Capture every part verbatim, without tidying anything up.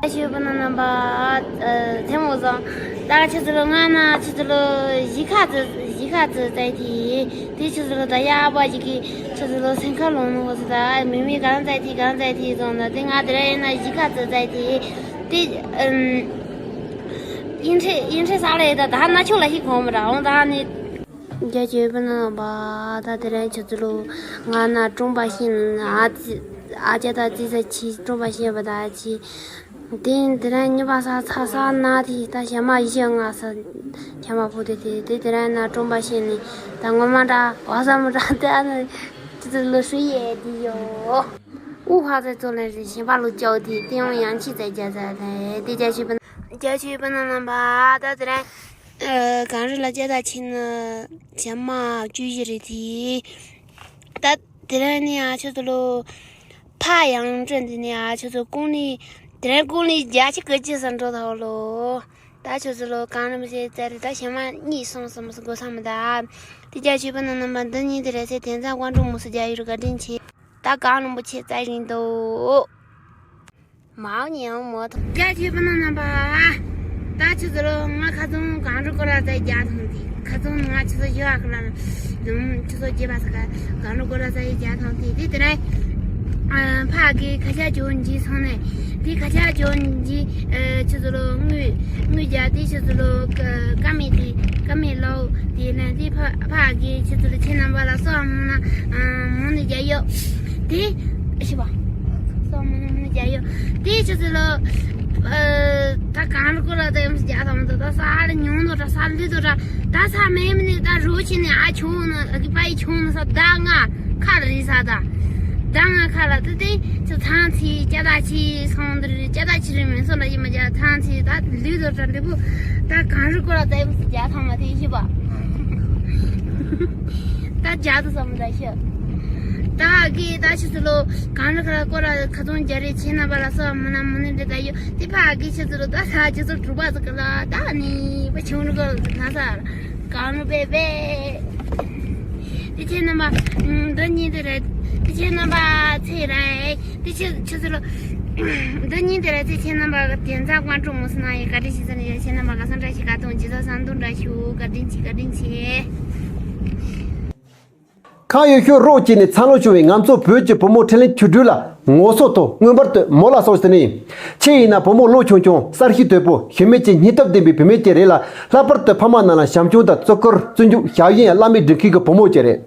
ཆོས་པ་ན་རྣམ་པ། ཨ། ཐེ་མོ་བཟང་། ད་ཆུ་ཚོད་ལོ་ལྔ་ན་ཆུ་ཚོད་ལོ་བཞི་ཁ་ཙི་བཞི་ཁ་ཙི་ཙའི་དེ། དེ་ཆུ་ཚོད་ལོ་ད་ཡ་ཨ་ཕ་ཞིག་གིས་ཆུ་ཚོད་ལོ་སེང་ཁ་ལོང་ནུ་བ་སི་ད་མི་མི་གང་ཙའི་དེ་གང་ཙའི་དེ་བཟང་ད། དེ་ང་དེ་ར་ཡིན་ན་བཞི་ཁ་ཙི་ཙའི་དེ། དེ་ཨམ། ཡིན་ཁྲི་ཡིན་ཁྲི་ས་ལ་ཡི་ད་ད་ན་ཆུ་ལ་ཧི་གོང་མ་ར་འོང་ད་ནི། རྒྱ་ཆོས་པ་ན་རྣམ་པ། ད་དེ་རིང་ཆུ་ཚོད་ལོ་ལྔ་ན་ཀྲོང་པ་ཤིན་ཨ་ཙི་ཨ་ཅག་ད་ཙི་ས་ཆི་ཀྲོང་པ་ཤིན་པ་ད་ཆི། དེ་དེ་རིང་གཉིས་པ་ས་ཚ་ས་ན་དེ་ད་ཞྭ་མ་ཡི་ཤ་ང་ས་ཞྭ་མ་ཕུ་དེ་དེ་དེ་དེ་རིང་ན་ཀྲོང་པ་ཤིན་ནི་ད་ངོ་མ་འདྲ་བ་ས་མ་འདྲ་དེ་ཨ་ན་ཆུ་ཚོད་ལོ་ཧྲི་ཡེ་དེ་ཡོ། ཨུ་ཧ་ཚ་ཚོ་ལན་རེ་ཞིང་པ་ལོ་ཅོ་དེ་དེ་ཡང་ཡང་ཆི་ཙ་རྒྱ་ཚ་དེ་དེ་རྒྱ་ཆོས་པ་ན་རྒྱ་ཆོས་པ་ན་རྣམ་པ། ད་དེ་རིང་། ཨ། གངས་རི་ལ་ལྕགས་ཐག་ཆད་ན་ཞྭ་མ་བཅུ་བཞི་རེད་དེ། ད་དེ་རིང་ནི་ཨ་ཆུ་ཚོད་ལོ་ཕ་ཡང་སྤྲོད་འདི་ནི་ཨ་ཆུ་ཚོད་ཀུང་ལི་དེ་རིང་ཀུང་ལི་བརྒྱ་ཆ་གི་གཅིག་ས་འགྲོ་ཐག་ལོ། ད་ཆུ་ཚོད་ལོ་གང་རིམ་ཞེས་ཙ་རི་ད་ཞྭ་མ་གཉིས་སོང་སོང་མ་སོང་དགོས་ས་མི་ད། དེ་རྒྱ་ཆོས་པ་ན་རྣམ་པ་འདི་གཉིས་དེ་རེད་ཚེ་དེང་སང་ཀོང་ཀྲུང་མུ་སུ་རྒྱ་ཡུ་རུ་བཀའ་དྲིན་ཆེ། ད་གངས་རིན་པོ་ཆེ་རྩ་བཞིན་དུ། མའོ་ཉིའང་མོ་ཐོང་། རྒྱ་ཆོས་པ་ན་རྣམ་པ། ད་ཆུ་ཚོད་ལོ་ལྔ་ཁ་ཚོང་གངས་རི་སྐོར་ལ་ཙ་རྒྱ་ཐོང་དེ། ཁ་ཚོང་ང་ཆུ་ཚོད་བཞི་བ་ཁ་ལ་ཆུ་ཚོད་བརྒྱད་པ་ས་ཁ་གངས་རི་སྐོར་ལ་ཙ་རྒྱ་ཐོང་དེ། དེ་དེ་ནས་ཕ་གི་ཁ་ཤ་ཇོ་འཇི་སོང་ནས་དེ་ཁ་ཤ་ཇོ་འཇི་ཆུ་ཚོད་ལོ་དངུལ་དངུལ་རྒྱ་དེ་ཆུ་ཚོད་ལོ་ཀ་མེད་དེ་ཀ་མེད་ལོ་དེ་ནས་དེ་ཕ་ཕ་གི་ཆུ་ཚོད་ལོ་ཁྱེད་རྣམ་པ་ལ་སོགས་མོ་ན་མོ་ནས་རྒྱ་ཡོད་དེ། ཤི་བ། སོ་མོ་ནི་རྒྱ་ཡོད། དེའི་ཆུ་ཚོད་ལོ། ཨ། ད་གང་རུ་ཀོ་ལ་ད་ཡོམ་སི་རྒྱ་ཐང་དུ་ད་ས་ལ་ཉུང་དུ་ར་ས་ལུས་དུ་ར་ད་ས་མེ་མི་ནི་ད་རུ་ཆི་ནི་ཨ་ཆུང་ནི་ཨ་གི་པ་ཡི་ཆུང་ནི་ས་ད་ང་ཁ་ལ་རི་ས་ད། ད་ང་ཁ་ལ་ད་དེ་ཆུ་ཐང་ཚི་ཅ་ད་ཆི་སོང་དུ་རི་ཅ་ད་ཆི་རི་མེ་སོ་ལ་ཡི་མ་རྒྱ་ཐང་ཚི་ད་ལུས་དུ་ར་འདི་བུ་ད་གང་རུ་ཀོ་ལ་ད་ཡོམ་སི་རྒྱ་ཐང་མ་དེ་ཤི་བ། ད་རྒྱ་དུ་སོ་མི་ད་ཤི། ད་གི་ད་ཆུ་ཚོད་ལོ་གང་རི་ཁ་ལ་སྐོར་ར་ཁ་ཚོང་རྒྱ་རེ་ཆེ་ན་པ་ལ་སོ་མ་ན་མ་ནི་འདྲེ་ད་ཡོད་དེ་ཕ་གི་ཆུ་ཚོད་ལོ་ད་ས་ཆུ་ཚོད་དྲུག་པ་ཚོ་ག་ལ་ད་ནི་པ་ཆུང་རི་ག་ལ་ན་ས་གང་རི་པེ་པེ། དེ་ཆེ་ན་པ་འདི་གཉིས་དེ་རེད། དེ་ཆེ་ན་པ་ཚེ་རེད། དེ་ཆེ་ཆུ་ཚོད་ལོ་འདི་གཉིས་དེ་རེད། དེ་ཆེ་ན་པ་ག་དེ་ཚ་ཀོང་ཀྲུག་མོ་སི་ན་ཡི་ག་དྲི་ཤི་ས་ནི་ཡ་ཆེ་ན་པ་ག་སང་དྲ་ཤི་ག་དུང་ཇི་ཚ་སང་དུང་དྲ་ཤུ་ག་དྲིན་ཆེ་ག་དྲིན་ཆེ། ཁ་ཡོད་ཤོད་རོགས་བྱས་ནས་འཚར་ལོངས་བྱུང་བའི་ང་ཚོ་བོད་ཀྱི་བུ་མོ་འཕྲིན་ལས་ཆོས་སྒྲོན་ལ་ངོ་སོ་ཐོག་མངོན་པར་དུ་མོ་ལ་སོགས་ཟེར་ནས། ཁྱེད་ཡིན་ན་བུ་མོ་བློ་ཆུང་ཆུང་གསར་ཤེས་དོད་པོ་ཞུམ་མེད་ཀྱི་སྙིང་སྟོབས་ལྡན་པའི་བུད་མེད་ཅིག་རེད་ལ། ལྷག་པར་དུ་ཕ་མ་རྣམས་ལ་བྱམས་སྐྱོང་དང་བརྩི་བཀུར་བརྩི་འཇོག་ཞབས་ཞུ་ཡང་བླ་མེད་སྒྲུབ་མཁན་གྱི་བུ་མོ་ཅིག་རེད།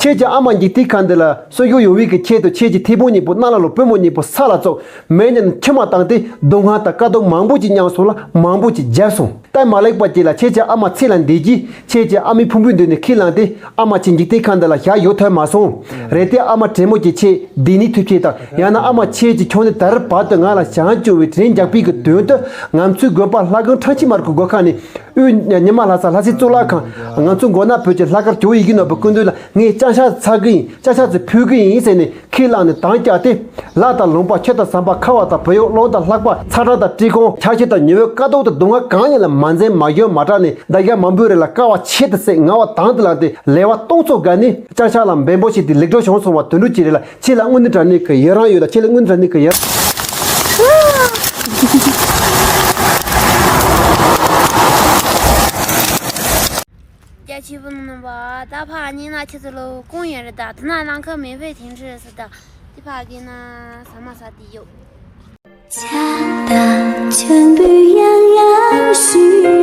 ཁྱེད་ཀྱི་ཨ་མ་འཇིག་རྟེན་ཁམས་འདི་ལ་གསོན་ཤུགས་ཡོང་བའི་གི་ཆེད་དུ་ཁྱེད་ཀྱི་ཐལ་མོ་གཉིས་པོ་གནམ་ལ་ལོ་པུས་མོ་གཉིས་པོ་ས་ལ་བཙུགས་མེ་ཉིན་མཆི་མ་བཏང་སྟེ་སྡུག་བསྔལ་དང་དཀའ་སྡུག་མང་པོ་ཅིག་མྱངས་སོང་ལ་མང་པོ་ཅིག་བརྒྱབ་སོང་། ད་མ་ལེགས་པ་ཅིག་ལ་ཁྱེད་ཀྱི་ཨ་མ་ཚེ་ལ་འདས་རྗེས་ཁྱེད་ཀྱི་ཨ་མའི་ཕུང་པོའི་མདུན་ནས་ཁས་བླངས་ཏེ་ཨ་མ་ཁྱེད་འཇིག་རྟེན་ཁམས་འདི་ལ་ཞག་ཡོད་ཐལ་མ་སོང་། རེད་དེ་ཨ་མ་དྲན་མོ་ཅིག་ཁྱེད་འདས་ནས་ཐུག་ཁྱེད་དང་ཡང་ན་ཨ་མ་ཁྱེད་ཀྱི་ཁྱོན་ནས་ད་རེས་བར་དུ་ང་ལ་བྱང་ཆུབ་པའི་དྲིན་འཇགས་པའི་གི་དོན་དུ་ང་ཚོའི་དགོན་པ་ལྷ་ཁང་ཁྲ་ཆི་མར་གི་སྒོ་ཁ་ནས་དབུས་ཉི་མ་ལྷ་ས་ལྷ་སའི་གཙུག་ལག་ཁང་ང་ཚོ་མགོ་ནག་བོད་ཀྱི་ལྷག་དཀར་ཇོ་བོ་ཡི་གེ་ནོར་བུའི་སྐུ་མདུན་ལ་ངས་ཅ་ཆས་ཚ་གི་ཡིན་ཅ་ཆས་ཚོ་ཕུལ་གི་ཡིན་ཟེར་ནས་ཁས་བླངས་ནས་དང་བཅར་ཏེ། ལྷ་དང་ལུང་པ་ཆོས་དང་ཟམ་པ་ཁ་བ་དང་བོད་གཡོག་གླང་དང་ལྷག་པ་ཚ་གྲང་དང་བཀྲེས་སྐོམ་ཆག་ཤི་དང་ཉི་འོད་དཀའ་སྡུག་དང་སྡུག་བསྔལ་གང་ཡིན་ལ་མ་འཛེམ་མ་གཞོམ་མ་དྲག་ནས་ཟླ་བཞག་མང་པོའི་རིང་ལ་དཀའ་བ་ཆེད་དུ་བསྲེགས་ངལ་བ་དང་དུ་ལངས་ཏེ་ལས་བ་སྟོང་ཚོ་བརྒལ་ནས་ཅ་ཆས་ལ་འབད་འབུངས་བྱས་ཏེ་ལེགས་གྲུབ་བྱུང་སོང་བ་དོན་གྲུབ་ཅིག་རེད་ལ་ཁྱེད་ལ་དངོས་གནས་དྲང་གནས་ཀྱི་ཡི་རང་ཡོད་ལ་ཁྱེད་ལ་དངོས་གནས་དྲང་གནས་ཀྱི་ཡི་རང་། རྒྱ་ཆེ་བུ་ནང་པ་ད་ཕ་གཉིས་ན་ཁྱེད་ཚོ་ལོ་གང་ཡོད་རེད་ད་དེ་ན་ལང་ཁ་མེད་པའི་དེང་འདྲ་ཟེར་ད་དེ་ཕ་གི་ན་ཟ་མ་ཟ་དེ་ཡོད། ཆ་དང་ཆང་བུ་ཡང་ཡང་ཞུ།